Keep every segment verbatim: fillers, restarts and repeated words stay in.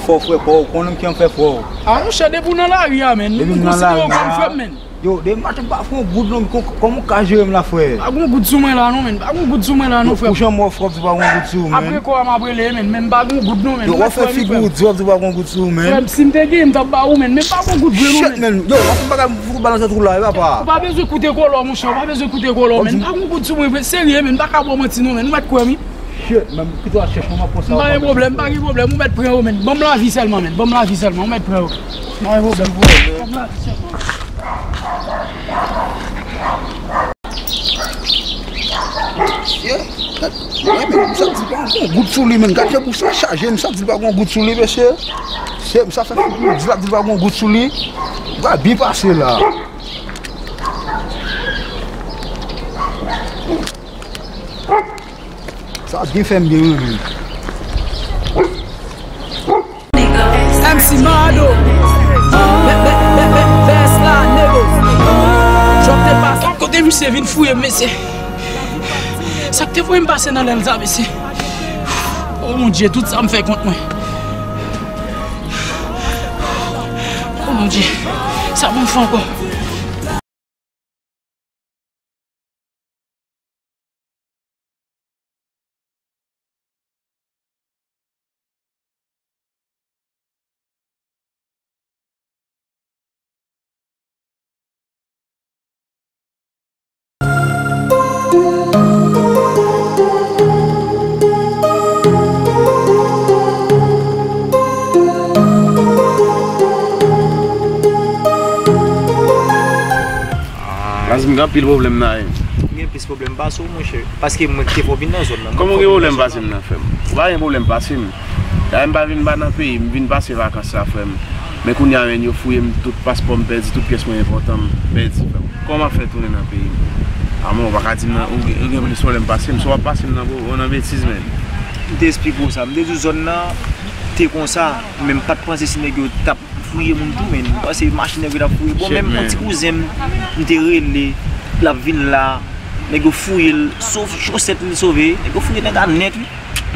Fò frè pa w, konnen m ki jan m fè frè w. A monchè, depi w nan lari a, menn, m konsidere w kòm frè m, menn. Yo, depi maten m pa fè yon goud non, kò-, kòman w ka jere m la, frè? Pa gen yon goud sou mwen la non, menn. Pa gen yon goud sou mwen la non, frè m. Yo, pou jan m wè w, frè, w di pa gen yon goud sou ou, menn. Apre kò a, m ap rele, menn. Men m pa gen yon goud non, menn. Yo, w ap fè figi w di w ap di w pa gen yon goud sou ou, menn. Frè m, si m te genyen, m t ap ba ou, menn. Men m pa gen yon goud vre non, menn. Shit, menn. Yo, w ap fè bagay m fout ou balanse twou la, wi, papa. Ou pa bezwen koute kòlò, monchè. Ou pa bezwen koute kòlò, menn. M pa gen yon goud sou mwen, frè. Serye, menn. M pa ka ba w manti non, menn. Ou mèt kwè m, wi. Shit, menn, kite w al chèche yon, m ap pran sa. M pa gen pwoblèm, m pa gen pwoblèm, ou mèt pran yo, menn. Ban m lavi sèlman, menn, ban m lavi sèlman, ou mèt pran yo. M pa gen pwoblèm. Ban m lavi sèlman. Yeah, gad, yeah, menn, m santi l pa gen yon goud sou li, menn. Gad jan bouch la chaje, m santi l pa gen yon goud sou li, mesye. Se, m sa fè di l ap di l pa gen yon goud sou li. Li va byen pase la. Sa byen fè m byen renmen. M C Mado. Bè, bè, bè, bè, bès la, nego. Jòb te pase. Kote misye vin fouye m, mesye? Sa k te voye m pase nan lèl sa, mesye? O Bondye, tout sa m fè kont mwen. O Bondye, sa pou m fè ankò? Baz, m gen anpil pwoblèm nan, wi. M gen plis pwoblèm pase w, monchè. Paske mwen ki te fè w vin nan zòn nan. Kòman w gen pwoblèm pase m nan, frè m? Ou pa gen pwoblèm pase m. Dayè m pa vin pa nan peyi m, m vin pase vakans la, frè m. Men kounye a, menn, yo fouye m, tout paspò m pèdi, tout pyès mwen enpòtan m pèdi, frè m. Kòman m ap fè tounen nan peyi m? A, men ou pa ka di m nan, ou gen, ou gen plis pwoblèm pase m. Si w ap pase m nan, nan betiz, menn. M te esplike w sa. M te di w zòn nan te konsa, men m pa t panse si nèg yo t ap fouye moun tou, menn. M panse machin nèg yo t ap fouye. Bon, menm yon ti kouzen m, m te rele, l ap vin la. Nèg yo fouye l, sof chosèt li sove. Nèg yo fouye nèg la nèt, wi.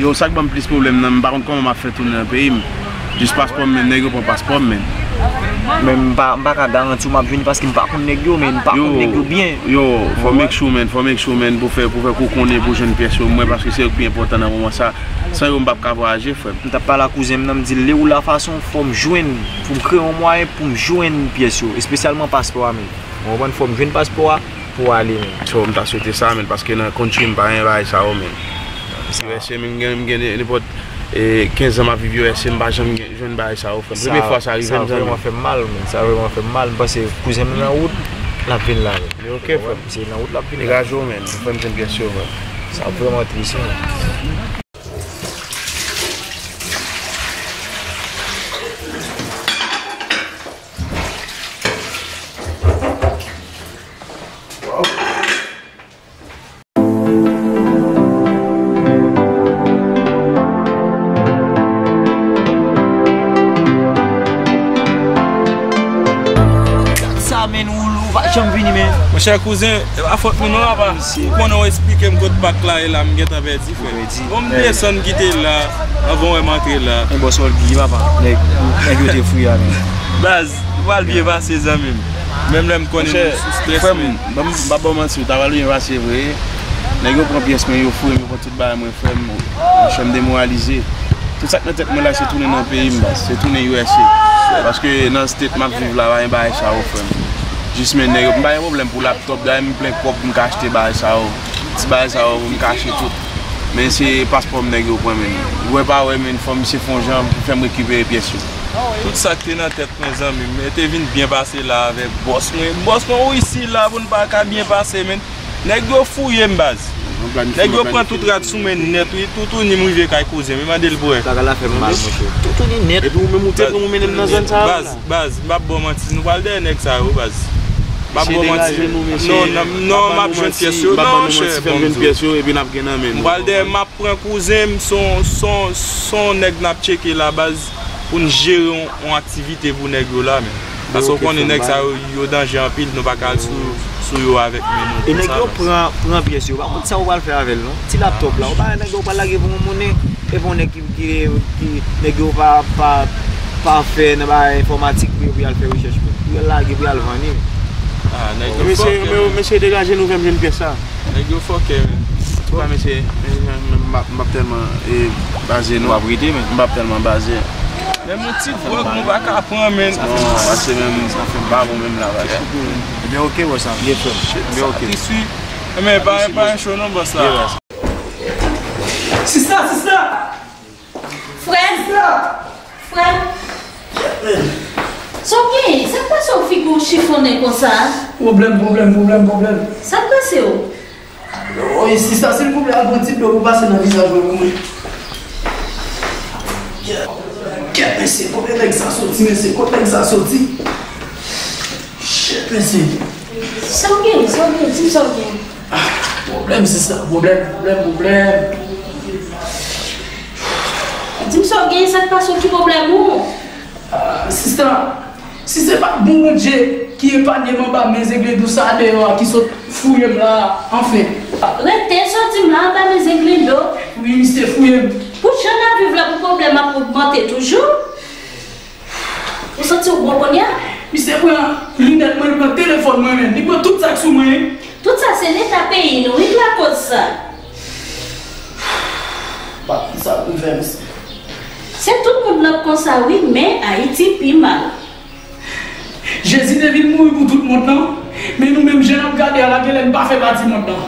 Yo, sa k ban m plis pwoblèm nan, m pa konn kòman m ap fè tounen nan peyi m. Jis paspò m, menn, nèg yo pran paspò m, menn. Men m pa, m pa ka garanti w m ap jwenn li paske m pa konn nèg yo, menn. M pa konn nèg yo byen. Yo, fò make sure, menn, fò make sure, menn, pou fè, pou fè kou konnen pou jwenn pyès yo, mwen, paske se yo k pi enpòtan nan moman sa. San yo, m p ap ka vwayaje, frè m. M t ap pale ak kouzen m nan, m di l, lè ou la fason, fò m jwenn, pou m kreye yon mwayen pou m jwenn pyès yo, espesyalman paspò a, menn. Ou konprann? Fò m jwenn paspò a pou ale, menn. So, m ta swete sa, menn, paske nan country m pa gen bagay sa yo, menn. U S A, m gen, m gen nenpòt, e, kenz an m ap viv U S A, m pa janm gen, jwenn bagay sa yo, frè m. Premye fwa sa rive m, zanmi. Sa vrèman fè m mal, menn. Sa vrèman fè m mal. M panse kouzen m nan wout, l ap vin la, menn. Li oke, frè m. Se nan wout l ap vin la. Degaje w, menn. Frè m, jwenn pyès yo, frè m. Sa vrèman tris, wi. Sa, menn, ou, ou pa janm vini, menn. Monchè kouzen, e pa fòt mwen non, papa. Ou konnen w eksplike m kot bak la ye la, m gentan pèdi, frè. Bon, m desann kite la, anvan w wè m antre la. Men bòs Olgi, papa. Nèg, nèg yo te fri a, menn. Baz, ou pral byen pase, zanmi m. Menm lè m konnen m sou strès, men. Frè m, ban m, m pa ba w manti, ou ta pral byen pase vre. Nèg yo pran pyès mwen, yo fouye m, yo pran tout bagay mwen, frè m. Monchè, m demoralize. Tout sa k nan tèt mwen la, se tounen nan peyi m, baz. Se tounen U S A. Paske nan state m ap viv la, pa gen bagay sa yo, frè m. Jis men nèg yo, m pa gen pwoblèm pou laptop, dayè m plen kòb, m ka achte bagay sa yo. Ti bagay sa yo, m ka achte tout. Men se paspò m nèg yo pran, men. Wè pa wè, men fò misye fè yon jan pou fè m rekipere pyès yo. Tout sa k te nan tèt mwen, zanmi m, e te vin byen pase la avèk bòs mwen. Bòs mwen, ou isi la, pou n pa ka byen pase, men. Nèg yo fouye m, baz. Nèg yo pran tout rad sou mwen nèt, wi. Toutouni m rive kay kouzen m, mande l pou wè. Bagay la fè m mal, monchè. Toutouni nèt. Epi ou menm ou te pran ou mennen m nan zòn sa yo la. Baz, baz, m p ap ba w manti, nou pral dèyè nèg sa yo, baz. M p ap ba w manti. Non, non, non, m ap jwenn pyès yo. Non, chè, bon, m di w. Fè m jwenn pyès yo, epi n ap gen nan men nou. M pral dèyè, m ap pran kouzen m, se yon, se yon, se yon nèg n ap tcheke la, baz, pou n jere yon, yon aktivite pou nèg yo la, men. Paske w konnen nèg sa yo, yo danje anpil, nou pa ka al sou, sou yo avèk men nou. E nèg yo pran, pran pyès yo, ou pa konn sa ou pral fè avè l non. Ti laptòp la, ou pa wè nèg yo pral lage pou yon monnen, e pou yon nèg ki, ki, ki, nèg yo pa, pa, pa fè nan bagay enfòmatik pou yo, pou y al fè rechèch pou, pou y al lage, pou y al vann li. Ah, nèg yo fòkè. Mesye, degaje nou, fè m jwenn pyès sa. Nèg yo fòkè, men. Antouka, mesye, men, men, men, m p ap, m p ap tèlman, e, baze, non. W ap rete, men. M p ap tèlman baze. Menm yon ti dwòg, nou pa ka pran, men. Non, pase menm, anfen, m pa bon menm la, pase. Ebyen, oke, bòs la, byen fè. Ebyen, oke. Sa ki swi. Men, pa, pa cho, non, bòs la. Sista, sista! Frè! Frè! Sa w genyen? Sa k pase w figi w chifonnen konsa? Pwoblèm, pwoblèm, pwoblèm, pwoblèm. Sa k pase w? Oy, sista, silvouplè, al pran ti dlo pou pase nan vizaj mwen pou mwen. Kèt, mesye, kote nèg sa soti, mesye? Kote nèg sa soti? Shit, mesye. Sa w genyen? Sa w genyen? Di m sa w genyen. Ah, pwoblèm, sista, pwoblèm, pwoblèm, pwoblèm. Di m sa w genyen, sa k pase w, ki pwoblèm ou? Ah, sista, si se pa t bon Bondye ki epanye m anba men zenglendo sa deyò a ki sot fouye m la a, anfen. Rete, sa w di m la, anba men zenglendo? Wi, misye fouye m. Pou jan n ap viv la, pou pwoblèm ap ogmante toujou? Ou santi w bon kounye a? Misye pran linèt mwen, li pran telefòn mwen menm, li pran tout sa k sou mwen. Tout sa se Leta peyi nou wi k lakoz sa. Pa konn sa pou m fè, mesye. Se tout mond lan k konsa wi, men Ayiti pi mal. Jezi te vin mouri pou tout mond lan, men nou menm jan n ap gade a la, genlè n pa fè pati mond lan.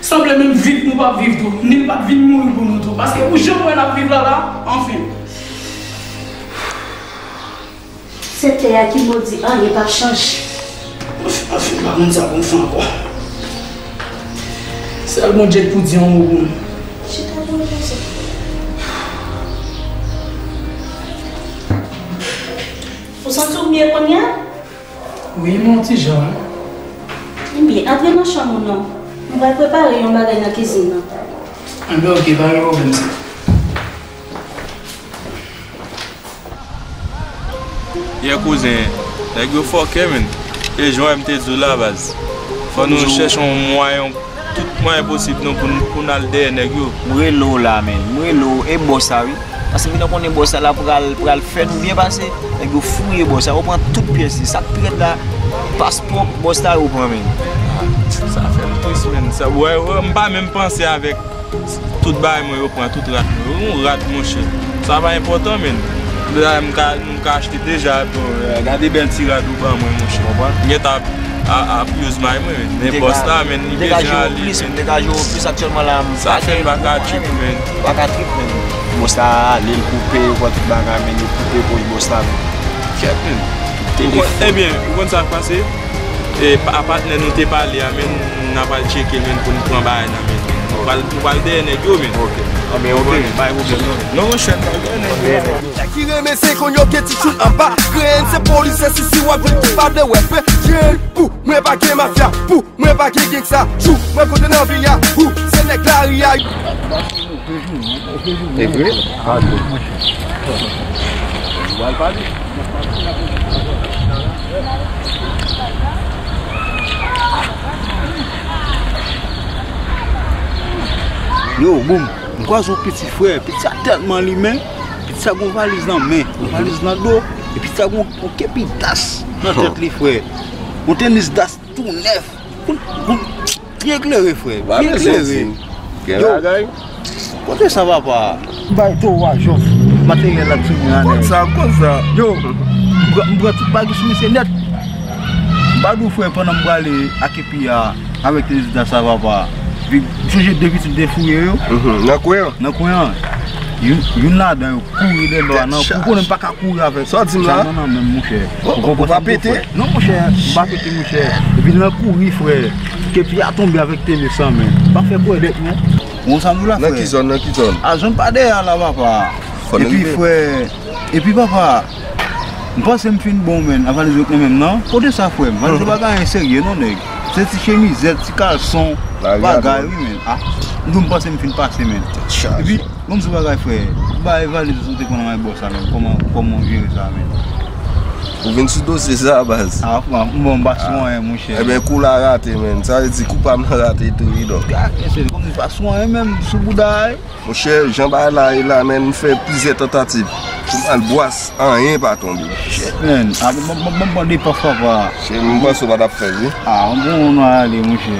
Sanble menm viv nou p ap viv tou, ni l pa t vin mouri pou nou tou. Paske pou jan m wè n ap viv la la, anfen. Se tè a ki modi, anyen p ap chanje. Anfen, anfen, m pa konn sa pou m fè ankò. Sèl Bondye k pou di yon mo pou m. Chita pou repoze. Ou santi w mye kounye a? Wi, m yon ti jan. Ebyen, antre nan chanm ou non. M pral prepare yon bagay nan kizin nan. Enben, oke, pa gen pwoblèm, sè. Yeah, kouzen, nèg yo fòkè, menn. E jan m te di w la, baz. Fò nou chèche yon mwayen, tout mwayen posib nou pou n, pou n al dèyè nèg yo. M rele w la, menn. M rele w, e bòs la, wi. Paske m gentan konnen bòs la, la pral, pral fè nou byen pase. Nèg yo fouye bòs la, yo pran tout pyès li. Sa k pi rèd la, paspò bòs la yo pran, menn. Ah, sa fè m tris, menn. Sa, wè, wè, m pa menm panse avèk tout bagay mwen yo pran, tout rad mwen yo. Yon rad, monchè. Sa pa enpòtan, menn. Deja, m ka, m ka achte deja, bon, gade bèl ti rad ou ban mwen, monchè. Konprann? M gentan ap, ap, ap use may mwen, menn. Men bòs la, menn, li bezwen ale, menn. Degaje w plis, menn. Degaje w plis aktyèlman la, m pa gen mwayen, menn. Sa fè m pa ka trip, menn. Pa ka trip, menn. Bòs la ale, l koupe, yo pran tout bagay, menn, yo koupe pòch bòs la, menn. Kèt, menn. Telefòn. Ebyen, ou konn sa k pase? E, pa, patnè nou te pale a, menn, n a pral tcheke l, menn, pou n pran bagay nan men l. Nou pral, nou pral dèyè nèg yo, menn. Ok. Anben, ok, pa gen pwoblèm, non. Non, monchè, n pral dèyè nèg yo. Nèg ki renmen se konn yo gen ti tchoul anba grenn, se polisye sisi w ap jwenn ki pa vle wè pen, jwenn pou mwen pa gen mafya, pou mwen pa gen gang sa, tchou, mwen kote nan vil la, ou, se nèg lari a. E vre? Pale. Ou al pale. Yo, boum, m kwaze yon piti frè, piti sa tèlman limen, piti sa gon valiz nan men, yon valiz nan do, e piti sa gon, gon kepi das nan tèt li, frè. Yon tenis das tou nèf. Kout, kout, byen klere, frè. Byen klere. Gen bagay. Kote sa, papa? Bay to wa jòf. Materyèl la sou mwen, anè. Konn sa, konn sa. Yo, m pran, m pran tout bagay sou misye nèt. M pa di w, frè, pandan m prale ak epi a, avèk tenis das sa, papa. M sonje de pitit m te fouye yo. Mhm. Nan kwen an? Nan kwen an. Youn, youn ladan yo kouri dèyè m, papa. Nan, ou konnen m pa ka kouri avèk zam nan nan men m, monchè. Ou konprann sa m di w, frè? Sa w pa pete? Non, monchè, m pa pete, monchè. Epi nan kouri, frè. Kepi a tonbe avèk tenis lan, men. Pa fè kwè dèt, non. Ou konprann sa m di w la, frè? Nan ki zòn, nan ki zòn? A, zòn pa dèyè a la, papa. Epi, frè, epi, papa, m panse m fin bon, men. Avaliz yo k nan men m nan. Kote sa, frè m? Valiz yo pa gen anyen serye, non, nèg. Se ti chemizèt, ti kalson, bagay, wi, men. A, m di w m panse m fin pase, men. Epi, Bon, m sou bagay, frè. Bay valiz ou te pran nan men bòs la, menm. Kòman, kòman w jere sa, menm? Ou vin sou dosye sa, baz. Ah, bon, m pa sou anyen, monchè. Ebyen, kou la rate, menn. Sa vle di kou pa m nan rate tou, wi, donk. Gade, mesye, kòm m pa sou anyen menm, sou bouda a, wi. Monchè, jan bagay la ye la, menn, m fè plizyè tantativ pou m al bwase, anyen pa tonbe. Shit, menn. Ah, bon, bon, bon, bon, depanse papa. Shit, m panse w pa t ap fè l, wi. Ah, bon, nou ale, monchè.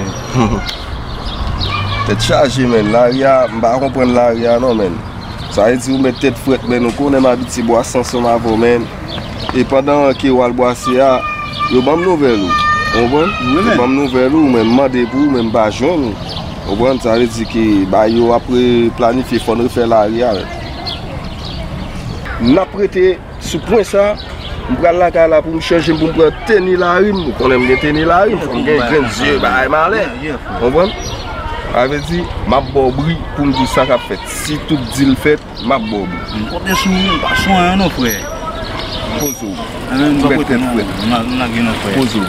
Tèt chaje, menn. Lari a, m pa konprann lari a, non, menn. Sa vle di ou mèt tèt frèt, menn. Ou konnen m abitye bwase ansanm avè w, menn. E pandan ke w al bwase a, yo ban m nouvèl ou. Ou konprann? Wi, menn. Yo ban m nouvèl ou, men m mande pou ou, men m pa jwenn ou. Ou konprann? Sa vle di ke bagay yo ap re-, planifye, fò n refè lari a, menn. N ap rete sou pwen sa, m pral lakay la pou m chanje m, pou m pran teni lari m. Ou konnen m gen teni lari m, fò m gen grenn zye, bagay malè. Ou konprann? Sa vle di, m ap ba w bri pou m di w sa k ap fèt. Si tout dil fèt, m ap ba w bri. M konte sou ou, m pa sou anyen non, frè. Poze w. Anyen, m pa pote non. M la, m la gen non, frè. Poze w.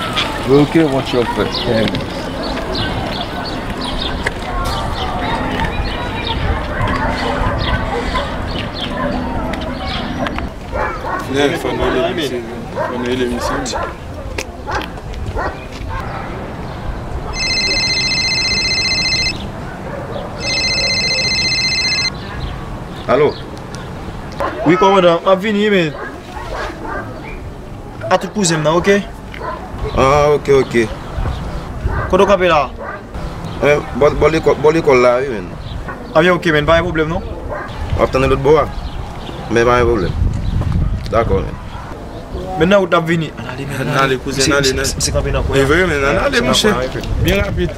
Ok, monchè, frè. Yeah, fò nou rele misye. Fò nou rele misye. Alo? Wi, kòmandan, m ap vini, men. A tout kouzen m nan, oke? Ah, oke, oke. Kote w kanpe la? Eh, bò, bò lekò-, bò lekòl la, wi, men. Ebyen, oke, men, pa gen pwoblèm, non? W ap tann lòt bò a. Men pa gen pwoblèm. Dakò, men. Men nan wout n ap vini. Ann ale, men, ann ale. Ann ale, kouzen, ann ale, se, se kanpe nan kwen an. E vre, men, ann ale, monchè. Byen rapid.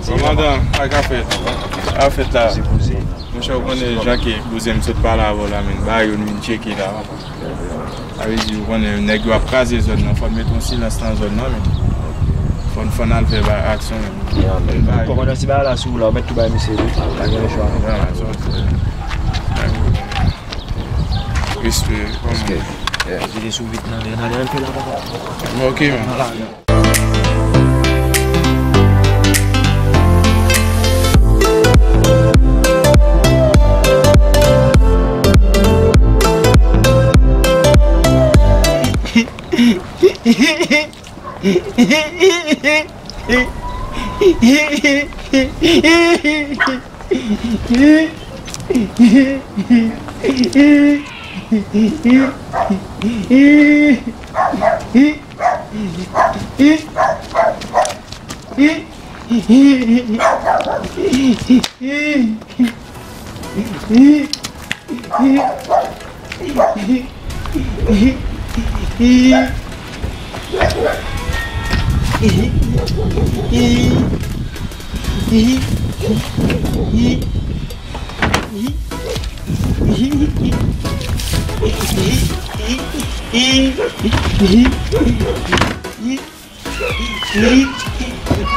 Kòmandan, sa k ap fèt? Sa k ap fèt la? Monchè, ou konnen jan ke kouzen m sot pale avè w la, men bagay yo nou vin tcheke la. Sa vle di, ou konnen, nèg yo ap kraze zòn nan, fò n mete yon silans nan zòn nan, men. Fò n, fò n al fè ba-, aksyon, men. Kòmandan, si bagay la sou ou la, ou mèt tou bay misye, wi. Pa gen lechwa. Respè, kòmandan. Respè. Vire sou vit nan, nan, nan, nan, fè la, papa. Ok, men.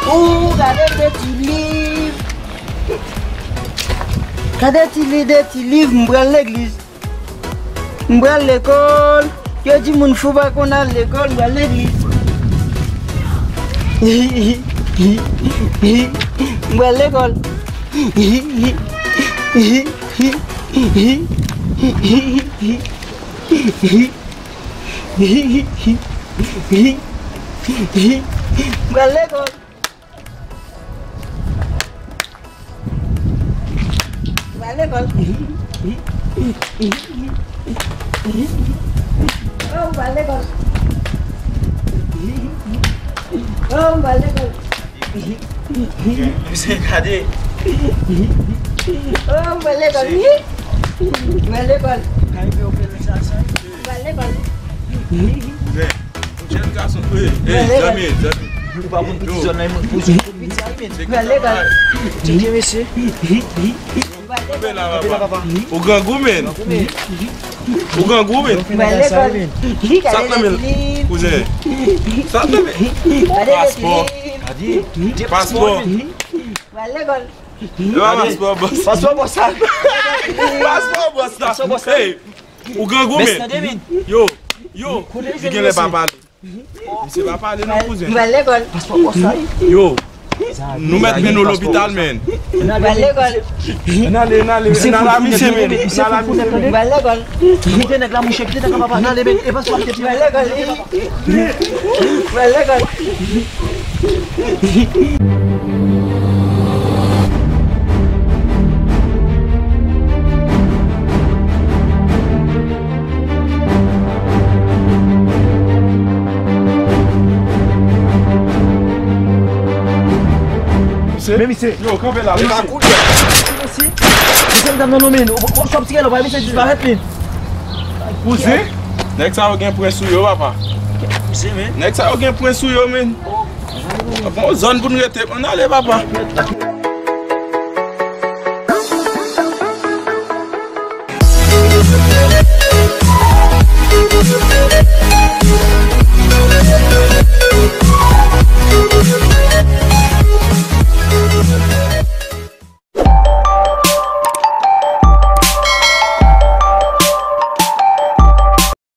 Ooh, gade de ti liv. Gade ti liv, de ti liv, m pral legliz. M pral lekòl. Yo di moun fou pa konn al lekòl, m pral legliz. M pral lekòl. M pral lekòl. M pral lekòl. Oh, m pral lekòl. Oh, m pral lekòl. Mesye, gade. Oh, m pral lekòl. M pral lekòl. M pral lekòl. Jèn gason, wi, ey, zanmi, zanmi. Ou pa konn piti zòn nan, men, ou se konn piti a, wi, men. Gade, gade. Tcheke, mesye. Kanpe la, papa. Ou grangou, men. Kanpe. Ou grangou, men. Mwen lekòl. Sa k nan men l, kouzen? Sa k nan men l? Paspò. Paspò. Mwen lekòl. E pa paspò, bòs. Paspò, bòs, sa. Paspò, bòs, sa. Paspò, bòs, sa. Hey, ou grangou, men. Yo, yo, li genlè pa pale. Misye pa pale non, kouzen. Mwen lekòl. Yo, nou mèt mennen w lopital, men. Mwen lekòl. N ale, n ale, n ale a misye, men. N ale a misye. Mwen lekòl. Kite nèg la, mouche, kite nèg la, papa. N ale, men. E pa sou mwen lekòl. Mwen lekòl. Men misye. Yo, kanpe la, men misye. Misye, misye, misye, m t ap nan nonmen, w ap sou ap tire lòt, misye disparèt, men. Kouzen, nèg sa yo gen pwen sou yo, papa. Nèg sa yo gen pwen sou yo, men. Bon, zòn pou n rete, ann ale, papa.